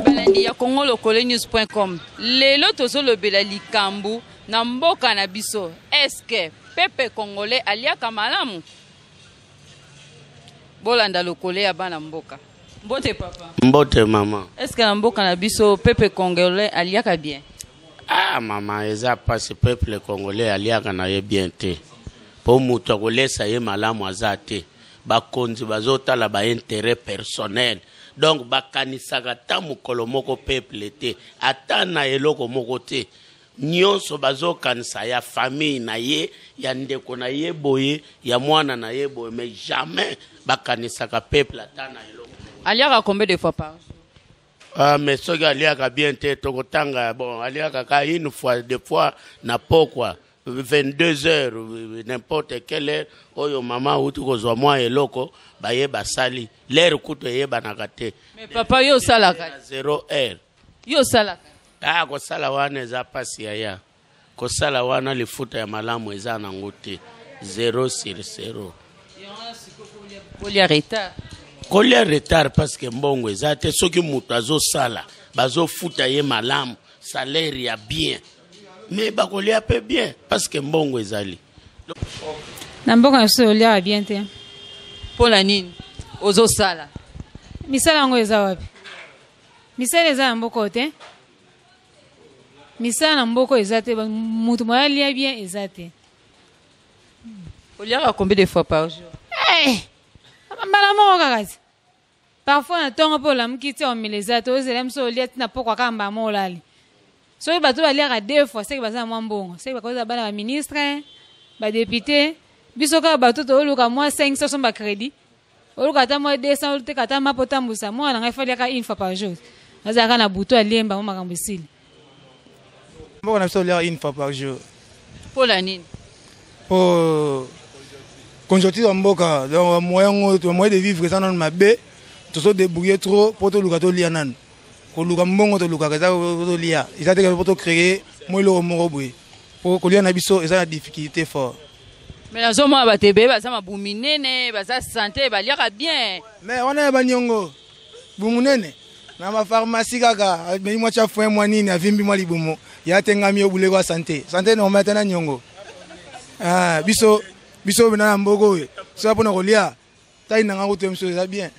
Balandi ya Congo Lokole News.com, lelo tozolobela likambo na mboka na biso. Eske pepe congolais aliaka malamu? Bolanda lokole ya bana mboka. Mbote papa. Mbote mama. Eske na mboka na biso pepe congolais aliaka bien? Ah mama, eza pasi, peuple congolais aliaka na ye bien te. Po moto akolesa ye malamu aza te. Bakonzi bazotala ba intérêt personnel. Donc bakanisaka ata mokolo moko peuple te, ata na eloko moko te. Nyonso bazokanisa ya famille na ye, ya ndeko na ye boye, ya mwana na ye boye, mais jamais bakanisaka peuple ata na eloko. Aliaka combien de fois par jour? Ah, mais soki aliaka bien te, tokotanga bon, aliaka ka une fois, deux fois na pokwa 22 heures, n'importe quelle heure oyo mama auti kozwa mwa eloko baye basali l'heure kutu eyebanaka te. Mais papa, yo osalaka? 0 heure. Yo osalaka? Ah, kosala wana eza pasi yaya, kosala wana lifuta ya malamu eza nango te, 0 sur 0. Kolia retard. Kolia retard parce que mbongo eza te. Soki moto azosala, bazofuta ye malamu, salaire ya bien, mais bakolia mpe bien parce que mbongo ezali. Na mboka na biso oliaka bien te. Mpo na nini ozosala? Misala yango eza wapi? Misala eza na mboka oyo te. Misala na mboka eza te, moto moya alia bien eza te. Oliaka combien de fois par jour? Eh, mbala moko kaka ti. Parfois na ntongo mpe olamuki ti omela eza te, ozela moso olia ti na pokwa kaka mbala moko olali. Soki bato baliaka deux fois, seki baza na mwa mbongo, seki bakozala bana baministre, badepute. Biso kaka bato tooluka mwa 500 somba crédit, oluka ata mwa 200 oteka ata mapa otambusa. Mwana na ngai fo aliaka une fois par jour, azalaka na butu aliemba mwa makambo esili. Mboka na biso oliaka une fois par jour. Mpo na nini? Po conjoncture ya mboka, donc moyen ngo, moyen de vivre eza nanu mabe. Tozo débrouiller trop po toluka tolia nanu. Koluka mbongo tolukaka eza tolia, eza te po tocréer mwa eloko moko boye. Po kolia na biso eza na difficulté fort. Mais nazomona bato ebele baza mabumu minene, baza santé, baliaka bien. Mais wana ya baniongo, bumunene na bapharmacie kaka, ameli mwa tia foin mwa nini, avimbi mwa libumu ya tengami obuleko ya santé. Santé normal te na niongo. Ah, biso biso na mboka oyo soka mpona kolia tai nanga kutu biso eza bien,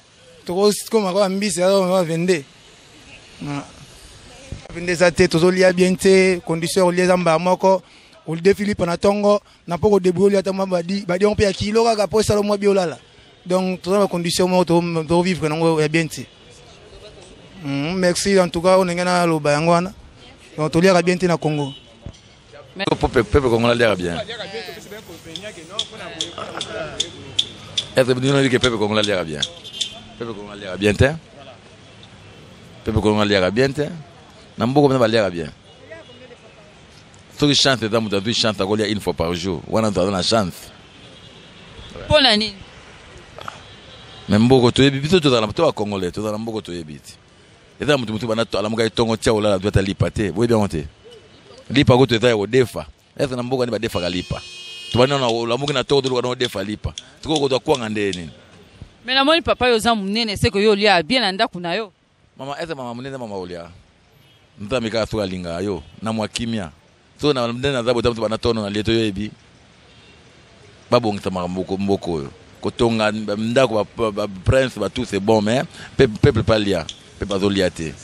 tokokoma kaka mbisi ya 22 22 eza te, tozolia bien te. Condition ya kolia eza mbala moko, odefi lipa na ntongo na mpo kodebrouille olia ata mwa badi badi yango mpe ya kilo kaka mpo esala mwa bi olala. Donc toza na bacondition moko tovivre nango ya bien te. Merci en tout cas, oyo ndenge naloba yango wana. Donc toliaka bien te na Congo. Peuple, peuple congolais aliaka bien. Est-ce que bino que peuple congolais aliaka bien? Peuple congolais aliaka bien te. Peuple congolais aliaka bien te. Na mboka bino baliaka bien. Soki chance eza, moto azwi chance akolia une fois par jour. Wana moto aza na chance. Mpo na nini? Mais mboka toyebi biso tozala to bacongolais tozala mboka toyebi ti. Eza moto motu bana alamuka etongo tia olala azwi ata lipa te. Boyebi yango te. Lipa kutu eza ya kodefa. Ese na mboka ni badefaka lipa. Tobandi na olamuki na tongo toluka na odefa lipa. Sikoyo kozwa kwanga nde nini? Mais namoni papa, yo oza monene, seke yo olia bien na ndako na yo. Mama, ese mama monene, mama olia. Nzambe kaka soki alingaka yo na mwa kimia. So na nde naza bota moto bana tono na lieto yoyebi babongisa makambo mboka oyo, kotonga ndako ba prince ba tout, c'est bon, mais peuple pa lia, peuple azolia te.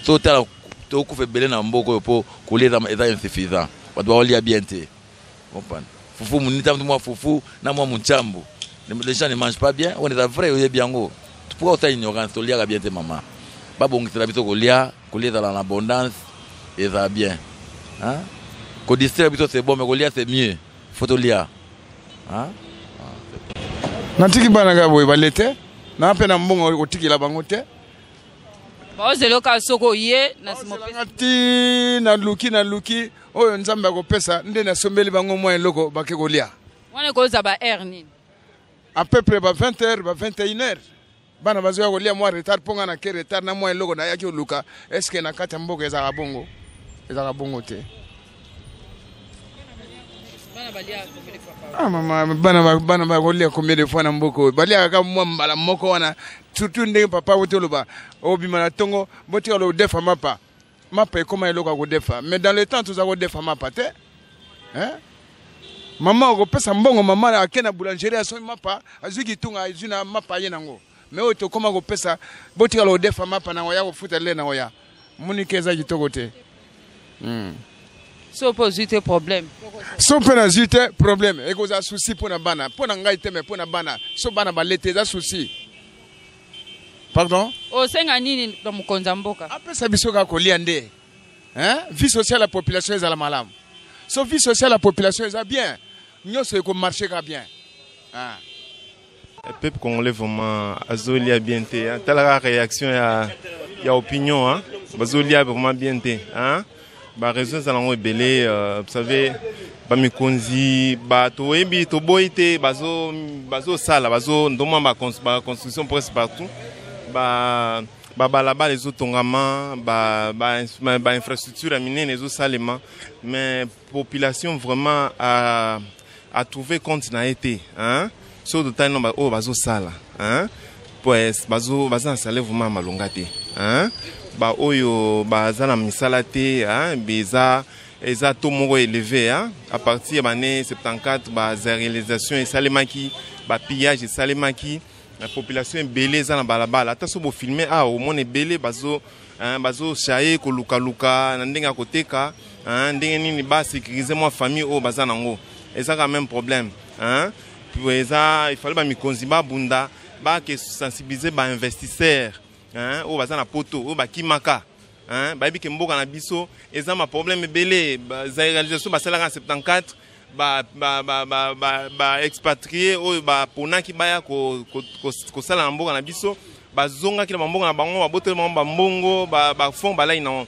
So otala tokufa ebele na mboka oyo mpo kolia eza insuffisant, bato baolia bien te. Comprendre fufu munita mwa fufu na mwa munchambu, les gens ne mangent pas bien. Wana eza vrai, oyebi yango. Pourquoi osala ignorance? Toliaka bien te mama, babongisela biso kolia, kolia ezala na abondance, ezala bien, hein? Kodistraire biso c'est bon, mais kolia c'est mieux, faut tolia, hein? Natiki bana kaka boye bale te, na mpe na mbongo kotikela bango te. Baozela kaka soki oye na nsima. Ozelanga ti naluki naluki oyo Nzambe akopesa nde nasombeli bango mwa eloko bake kolia. Wana ekozala ba heure nini? À peu près ba 20 heures, ba 21 heures. Bana bazoya kolia mwa retard mpo nga nake retard na mwa eloko nayaki koluka. Eske na kati ya mboka ezalaka bongo? Ezalaka bongo te. Ah, mama, bana bakolia combien de fois na mboka oyo? Baliaka kaka mwa mbala moko wana, surtout ndenge papa auti oloba, obima na ntongo, botikala odefa mapa. Mapa ekoma eloko ya kodefa, mais dans le temps toza kodefa mapa te. Hein? Mama okopesa mbongo, mama ake na boulangerie, asombi mapa, azwi kitunga, azwi na mapa ye nango. Mais oyo tokoma kopesa, botikala odefa mapa nango ya kofuta le nango ya monike, eza kitoko te. So mpe ozwi te, problème. So mpe nazwi te, problème ekozala souci mpo na bana, mpo na ngai te, mais mpo na bana. So bana balete, eza souci, pardon. Osenga nini na mokonzi ya mboka? Apesa biso kaka kolia nde, hein? Vie sociale ya population ezala malamu. So vie sociale ya population eza bien, nyonso ekomarche kaka bien, ah. Peuple congolais vraiment azolia bien te, hein. Talaka réaction ya opinion, hein. Bazolia vraiment bien te, hein. Ba raison ezala yango ebele, vous savez, bamikonzi bato oyebi, toboyi te, bazosala, bazo ndomwa baconstruction presque partout, ba babalabala ezotongama, bainfrastructure ya minene ezosalema, mais population vraiment a trouvé compte na ye te, hein? Soki totali no oyo bazosala, hein? Pues baza na salaire vraiment ya malonga te, hein? Baoyo baza na misala te, hein? Eza taux moko élevé, hein? À partir ya bane 74, baréalisation esalemaki, bapillage esalemaki na population ebele eza na balabala. Ata so bofilme awa, omona ebele bazo, hein, bazochaye kolukaluka na ndenge ya koteka, hein, ndenge nini basécurize mwa famille oyo baza nango. Eza quand même problème, hein? Eza il fallait bamikonzi babunda, bake sensibiliser bainvestisseur, hein, oyo baza na poto, oyo bakimaka, hein, bayebi ke mboka na biso eza ma problème ebele. Réalisation basalaka na 74, baexpatrie oyo baponaki baya kosala na mboka na biso, bazongaki na bamboka na bango, baboteli bango bambongo, bafond balai nango.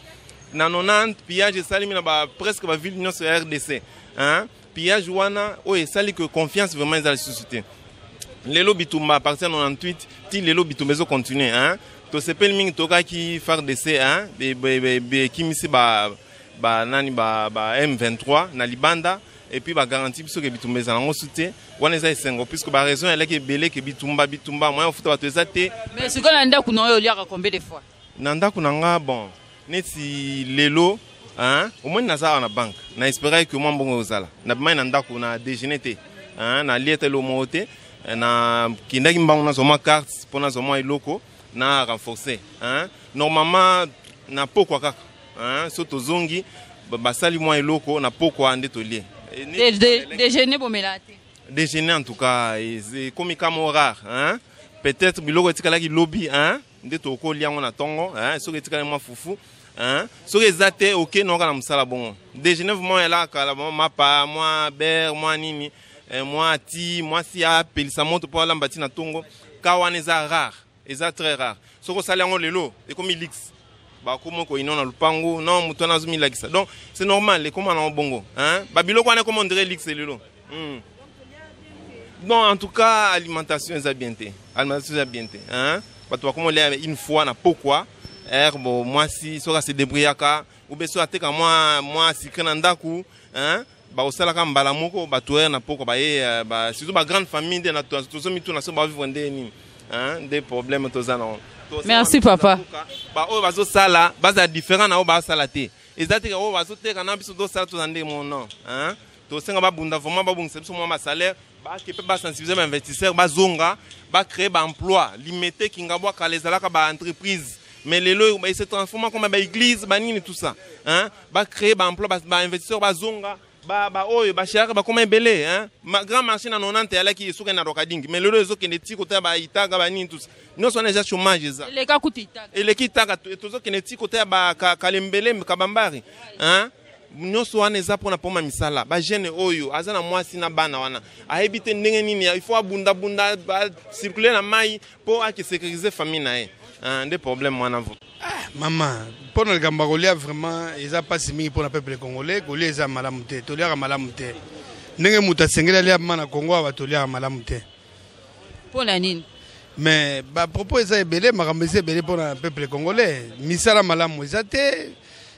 Na 90, pillage esalemi na ba presque baville nyonso ya RDC, hein? Pillage wana oyo esali ke confiance vraiment eza lisusu te. Lelo bitumba, à partir ya 98 ti lelo, bitumba ezocontinue, hein? Tosepeli mingi, tokaki FARDC, hein? Ekimisi ba banani ba M23 na libanda, et puis bagaranti biso ke bitumba ezala yango su te. Wana eza esengo, puisque baraison elaki ebele ke bitumba, bitumba, moyen ofuta bato eza te. Mais sikoyo na ndako na oyo, oliaka combien de fois? Na ndako na nga, bon, neti lelo, hein, omoni naza awa na banque, na espéraki ke mwa mbongo ozala. Nabimaki na ndako na déjeuner te, hein, nalie te, eloko moko te. Nakendaki mbango, nazwa mwa carte mpo nazwa mwa eloko na renforcer, hein. Normalement na pokwa kaka, hein, so tozongi, basali mwa eloko na pokwa nde tolie. Déjeuner bomela te? Déjeuner, en tout cas, ekomi kamo rare, hein? Peut-être biloko etikalaki lobi, hein? Nde tokolia yango na ntongo, hein? Soki etikali mwa fufu, hein? Soki eza te, oke noka na mosala bongo. Déjeuner vraiment elaka kala, mapa, mwa beurre, mwa nini, mwa ti mwasi apelisa moto mpo alamba ti na ntongo. Ka wana eza rare, eza très rare. Soki osali yango lelo, ekomi luxe, bakoma koyina na lupango, non, moto wana azomilakisa. Donc c'est normal, ekoma nango bongo, hein? Babiloko wana ekoma on dirait luxe lelo. Bon, en tout cas alimentation eza bien te, alimentation eza bien te, hein? Bato bakoma olia une fois na pokwa heure bo mwasi soki ase débrouillaka ou bien soki ateka mwa sucré na ndako, hein? Bakosalaka mbala moko bato heure na pokwa baye ba, surtout bagrande famille nde tozomituna so bavivre nde nini, hein? Nde problème toza nango. Merci, papa. Baoyo bazosala bazala différent na oyo basala te. Eza te oyo bazoteka na biso tosala toza ndenge moko, non, hein? Tosenga babunda vraiment, babongisa biso mwa basalaire, bake mpe basensibiliser bainvestisseur, bazonga, bacréer baemploi. Limete Kingabwa kala ezalaka baentreprise, mais lelo se transforma comme baéglise, banini, tout ça, hein? Bacréer baemploi, bainvestisseur bazonga, baoyo bachéaka bakoma ebele, hein? Grand marché na 90 eyalaki esuki na Rokadingi, mais lelo ezokende ti kota baitaga, banini, tout ça. Nyonso wana eza chômage, eza Eleka kutu Itaga. Eleki Itaga, tozokende ti kota ya Kalembele, Kabambari, hein? Nyonso wana eza mpona poma misala. Bajeune oyo aza na mwasi na bana wana ayebi te ndenge nini, il faut abundabunda, bacircule na mai mpo ake sécuriser famille na ye. Nde problème wana. Mama, mpo na likambo ya kolia, vraiment eza mpasi mingi mpona peuple congolais. Kolia eza malamu te, toliaka malamu te. Ndenge moto asengeli alia ma na Congo awa, toliaka malamu te. Mpo na nini? Mais bapropos eza ebele, makambo eza ebele mpona peuple congolais. Misala malamu eza te,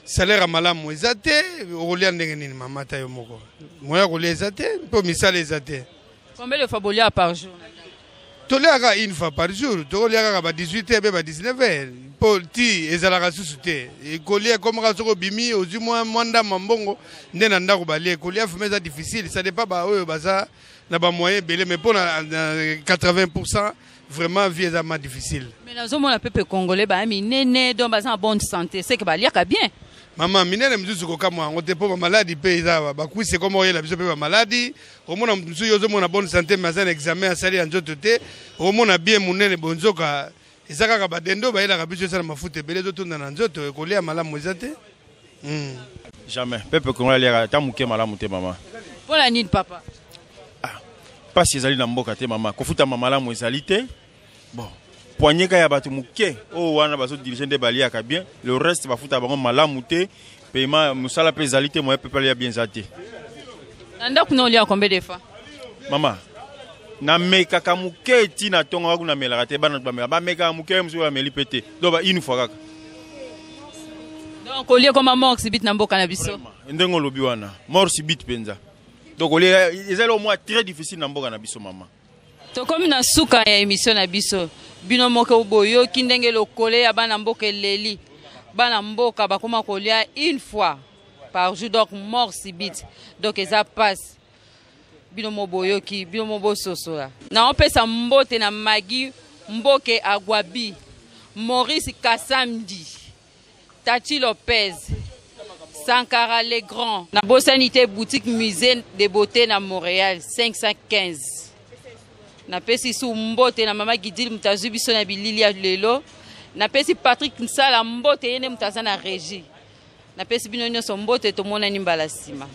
salaire ya malamu eza te. Okolia ndenge nini, mama? Ata yo moko, moya kolia eza te mpo misala eza te. Combien de fois bolia par jour? Toliaka une fois par jour. Tokolia kaka ba 18 heures mpe ba 19 heures, mpo ti ezalaka susu te. Kolia ekomaka soki obimi, ozwi mwa ndambo ya mbongo nde na ndako balie. Kolia vraiment eza difficile. Ça dépend baoyo baza na bamoyen ebele, mais mpo na 80, vraiment vie eza ma difficile. Mais nazomona peuple congolais baya minene, donc baza na bonne santé, c'est que baliaka bien. Mama, minene mosusu kokamwa yango te, mpo bamaladi mpe eza bakwisi ekoma oyela biso mpe bamaladi. Omona moto mosusu, yo ozomona bonne santé, mais aza na examen asali ya nzoto te. Omona bien monene, bonzoka eza kaka badendo bayelaka biso, eza na mafuta ebele ezotunda na nzoto. Ekolia malamu eza te. Jamais. Peuple congolais aliaka ata moke malamu te, mama. Mpo na nini, papa? Mpasi ezali na mboka te, mama. Kofutama malamu ezali te. Bon, poignée ya bato moke oyo wana bazodirige nde baliaka bien, le reste bafuta bango malamu te. Paiement mosala mpe ezali te, moyen peuple alia bien eza te. Na ndako na olia combien de fois? Mama, namekaka moke ntina ntongo kaka. Namelaka te, bana bamelaka, bamekaka moke, mosusu bameli mpe te. Donc ba une fois kaka. Donc olie koma mort subite na mboka na biso. Ndenge olobi wana, mort subite mpenza. Donc olie ezali au moins très difficile na mboka na biso, mama. Tokomi na suka ya émission na biso. Bino moko boyoki ndenge lokole ya bana mboka eleli. Bana mboka bakoma kolia une fois par jour, donc mort subite. Donc eza passe. Bino mo boyoki, bino mo bososola. Naopesa mbote na Magi Mboke, Agwabi Maurice, Kasamdi, Tati Lopez, Sankara Le Grand. Nabosani te boutique Musée de Beauté na Montréal 515. Napesi su mbote na mama Gidil, moto azwi biso na bilili ya lelo. Napesi Patrik Nsala mbote, ye nde moto aza na régie. Napesi bino nyonso mbote, tomonani mbala nsima.